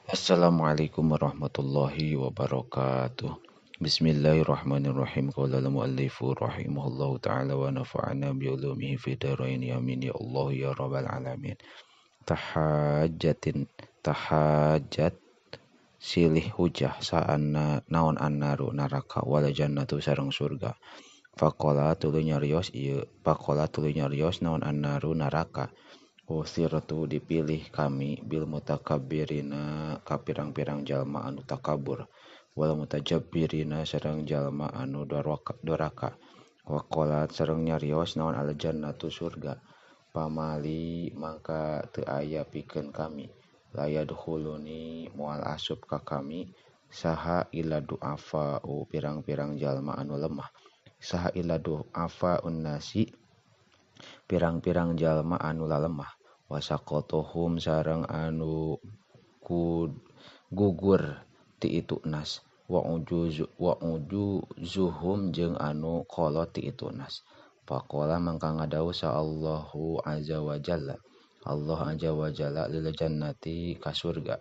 Assalamualaikum warahmatullahi wabarakatuh. Bismillahirrahmanirrahim. Qala al-muallifu rahimahullahu ta'ala wa nafa'ana bi ulumihi fi dharain amin ya Allah ya rabbal alamin. Tahajjatin tahajjat silih hujah sa'anna naon annaru neraka wal jannatu sareng surga. Faqala tuluy nyarios ieu faqala tuluy nyarios naon annaru neraka. Usirtu dipilih kami bil mutakabbirina ka pirang-pirang jalma anu takabur wal mutajabbirina sareng jalma anu doraka. Waqala sareng nyarios naon al jannatu surga. Pamali mangka teu aya pikeun kami la yadkhuluni moal asup ka kami saha illa du'afa pirang-pirang jalma anu lemah, saha illa du'afa unnasi pirang-pirang jalma anu lalemah, wasaqatuhum sareng anu gugur ti itu nas, wa ujuzuhum jeung anu kolot ti itu nas. Faqala mangka ngadawuh sa Allahu azza wa jalla, Allah azza wa jalla lil jannati ka surga,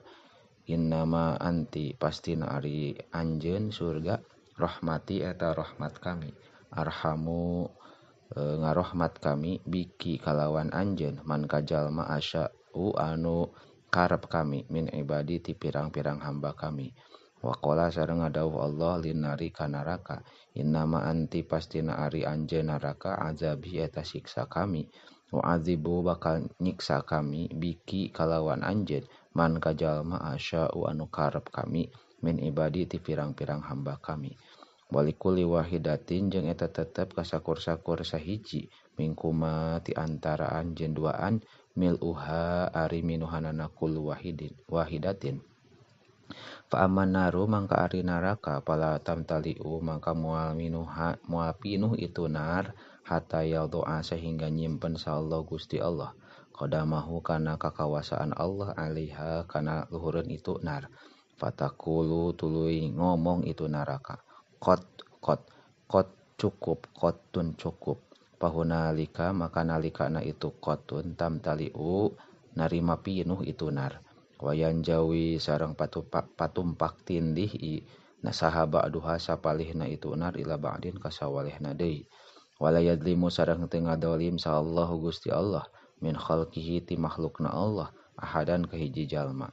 innama anti pastina ari anjeun surga, rahmati eta rahmat kami, arhamu ngarohmat kami biki kalawan anjeun man kajalma asya'u anu karep kami min ibadi ti pirang-pirang hamba kami. Waqala sareng ngadawuh Allah linari ka neraka, innama anti pastina ari anjeun neraka azabi eta siksa kami, wa azibu bakal nyiksa kami biki kalawan anjeun man kajalma asya'u anu karep kami min ibadi ti pirang-pirang hamba kami. Walikuli wahidatin jeung eta tetep kasakur-sakur sahiji mingkuma ti antara anjeun duaan mil'uha ari minuhanana kullu wahidin wahidatin. Fa amman naru mangka ari neraka pala tamtaliu mangka moal minuha moal pinuh itu nar hatta yadua sehingga nyimpen sa Allah Gusti Allah qadamahu kana kakawasaan Allah alaiha kana luhureun itu nar. Fatakulu tuluy ngomong itu neraka, kot kot kot cukup, kotun cukup. Pahunalika maka nalikana itu kotun tamtaliu narima pinuh itu nar. Wayan jawi sareng patumpak tindih i nasaha ba'duha sapalihna itu nar ila ba'din kasawalehna deui. Wala yadlimu sareng teu ngadolim sa Allahu Gusti Allah min khalqihi ti makhlukna Allah ahadan ka hiji jalma.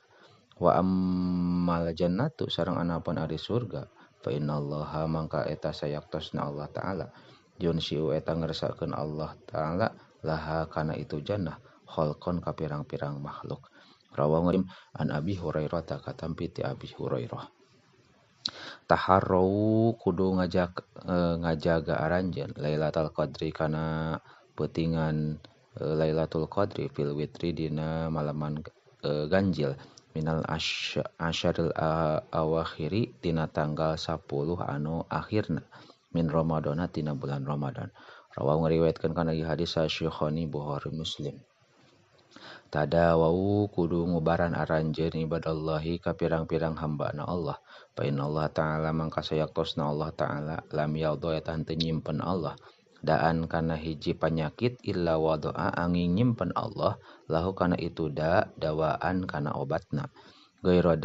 Wa ammal jannatu sareng anapun ari surga, fa innallaha mangka eta sayaktosna Allah ta'ala yunsiu eta ngersakeun Allah ta'ala laha kana itu jannah khalqon ka pirang-pirang makhluk. Rawahu an Abi Hurairah ta katampi ti Abi Hurairah. Taharrau kudu ngajaga aranjeun Lailatul Qadri kana peutingan Lailatul Qadri fil witri dina malaman ganjil minal asyaril awakhiri tina tanggal 10 anu akhirna min Ramadana tina bulan Ramadan. Rawahu ngariwayatkeun kana ieu hadis Syekhani Bukhari Muslim. Tadawau kudu ngubaran aranjeun ibadallahi ka pirang-pirang hambana Allah. Fa innallaha ta'ala mangka sayaktosna Allah ta'ala lam yadha eta henteu nyimpen Allah daan kana hiji panyakit illa wadaa angin nyimpen Allah lahu kana itu da dawaan kana obatna ghaira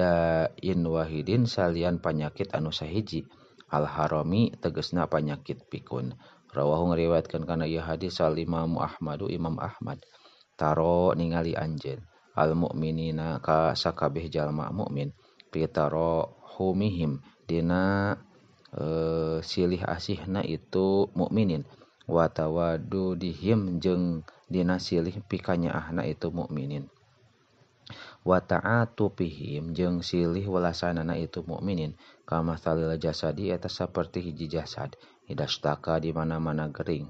in wahidin salian panyakit anu sahiji al harami tegesna panyakit pikun. Rawahu ngriwayatkeun kana ieu hadis al Imam Ahmadu Imam Ahmad. Taro ningali anjeun al mukminina ka sakabeh jalma mukmin pitaro humihim dina silih asihna itu mukminin wa tawadudihim jeung dina silih pikanyaahna itu mukminin wa ta'atufihim jeung silih welasanana itu mukminin kama salil jasadi eta saperti hiji jasad idastaka di mana-mana gering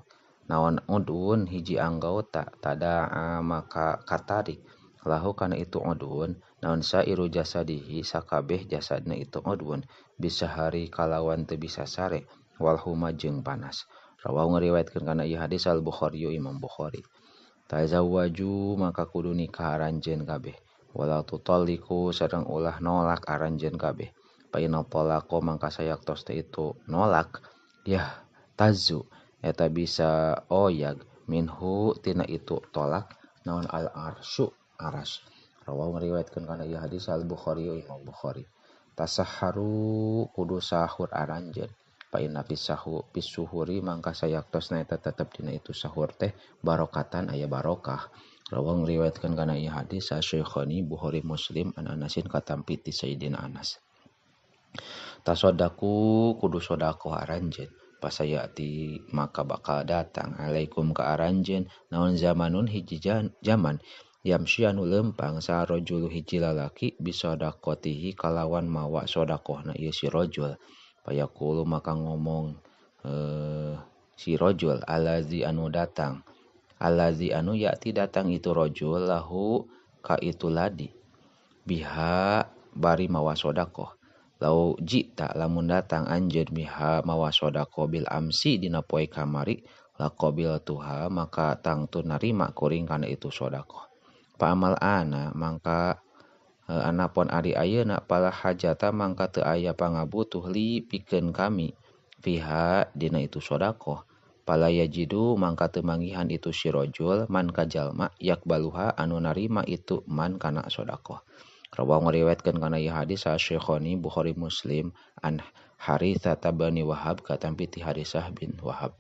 naon udun hiji anggota tadaa maka katarik lahu kana itu udun naon sairu jasadihi sakabeh jasadna itu udun bisa hari kalawan teu bisa sare wal huma jeung panas. Rawahu ngariwayatkeun kana ieu hadis Al Bukhari Imam Bukhari. Tazawwaju maka kudu nikah aranjeun kabeh wala tutalliqu sareng ulah nolak aranjeun kabeh. Fa inna talaqa mangka sayaktos teh itu nolak yah tazu eta bisa oyag minhu tina itu tolak naon al arsyu aras. Rawahu ngariwayatkeun kana ieu hadis Al Bukhari Imam Bukhari. Tasahharu kudu sahur aranjeun. Fa inna fis suhuri mangka sayaktosna eta tetep dina itu sahur teh barokatan aya barokah. Rawahu ngariwayatkeun kana ieu hadis Syekhani Bukhari Muslim an Anasin katampi ti Sayyidina Anas. Tasodaku kudu sodakoh aranjeun. Pasayati maka bakal datang alaikum ka aranjeun naon zamanun hiji zaman yamsi anu lempang sarojul hiji lalaki bisodakotihi kalawan mawa sodakohna ieu si rojul. Payaqulu maka ngomong si rojul allazi anu datang allazi anu ya'ti datang itu rojul lahu ka itu ladi biha bari mawa sodakoh. Lau jita lamun datang anjeun biha mawa sodakoh bil amsi dina poe kamari laqabil tuha maka tangtu narima kuring kana itu sodakoh. Pa amal ana mangka anapon ari ayeuna pala hajata mangka teu aya pangabutuh li pikeun kami fiha dina itu sodakoh. Pala yajidu mangka teu manggihan itu si rojul man ka jalma yakbaluha anu narima itu man kana sodakoh. Rawahu ngariwayatkeun kana ieu hadis Syekhani Bukhari Muslim an Haritsah bin Wahab katampi ti Haritsah bin Wahab.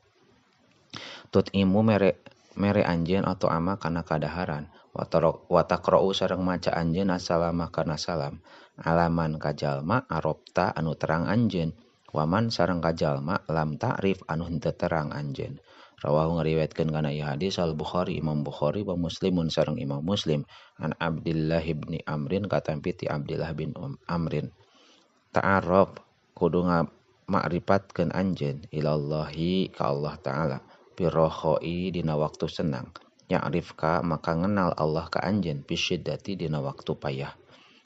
Tut'imu mere anjeun atau ama kana kadaharan wa taqra'u sareng maca anjeun assalama kana salam alaman ka jalma arabta anu terang anjeun waman sareng ka jalma lam ta'rif anu henteu terang anjeun. Rawahu ngariwayatkeun kana ieu hadis Al Bukhari Imam Bukhari wa Muslimun sareng Imam Muslim an Abdullah bin Amrin katampi ti Abdullah bin Amrin. Ta'arraf kudu ngamakripatkeun anjeun ilallahi ka Allah Ta'ala birrokhoi dina waktu senang ya'rifka maka ngenal Allah ka anjeun bisyiddati dina waktu payah.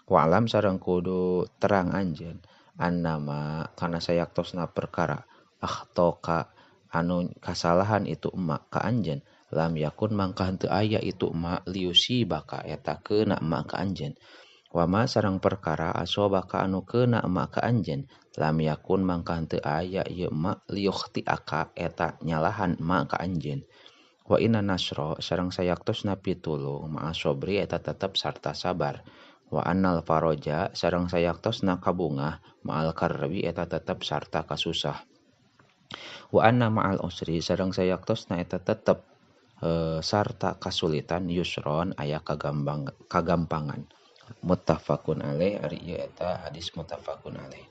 Wa'lam sareng kudu terang anjeun annama kana sayaktosna perkara akhtoka anu kasalahan itu emak ka anjeun lam yakun mangka henteu aya itu emak liusibaka eta keuna emak ka anjeun. Wama sareng perkara asobaka anu keuna emak ka anjeun lam yakun mangka henteu aya ieu emak liyukhtiaka eta nyalahan emak ka anjeun. Wa inna nasra sareng sayaktosna pitulung ma'a sobri eta tetep sarta sabar. Wa annal faraja sareng sayaktosna kabungah ma'al karbi eta tetep sarta kasusah. Wa anna ma'al usri sareng sayaktosna eta tetep sarta kasulitan yusron aya kagampangan. Muttafaqun alaih ari ieu eta hadis muttafaqun alaih.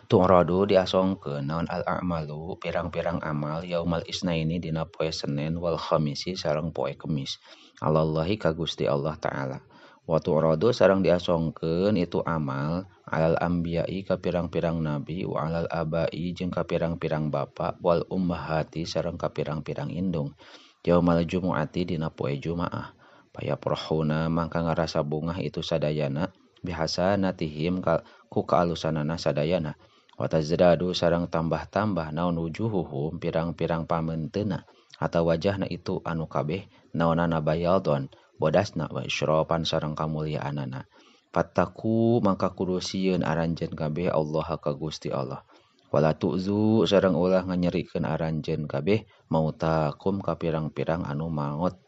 Tu'radu diasongkeun naon al a'malu pirang-pirang amal yaumal isnaini dina poe Senen wal khamisi sareng poe Kemis alallahi ka Gusti Allah Ta'ala. Wa tu'radu sareng diasongkeun itu amal alal anbiya'i ka pirang-pirang nabi wa alal abai jeung ka pirang-pirang bapa wal ummahati sareng ka pirang-pirang indung yaumal jumu'ati dina poe Jumaah. Payaprahuna mangka ngarasa bungah itu sadayana bihasanatihim ku kaalusanana sadayana. Wa tazdadu sareng tambah-tambah naon wujuhuhum pirang-pirang pamenteuna atawa wajahna itu anu kabeh naonana bayaldon bodasna wa isyrapan sareng kamuliaanana. Fattaku mangka kudu sieun aranjeun kabeh Allah ka Gusti Allah. Wala tu'zu sareng ulah nganyerikeun aranjeun kabeh mautakum ka pirang-pirang anu maot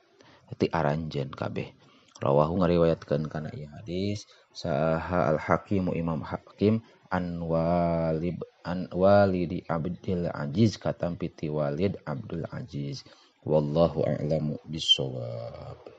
ti aranjeun kabeh. Rawahu ngariwayatkeun kana ieu hadis saha Al-Hakim Imam Hakim an Walidi Abdul Aziz katampi ti Walid Abdul Aziz. Wallahu a'lamu bissawab.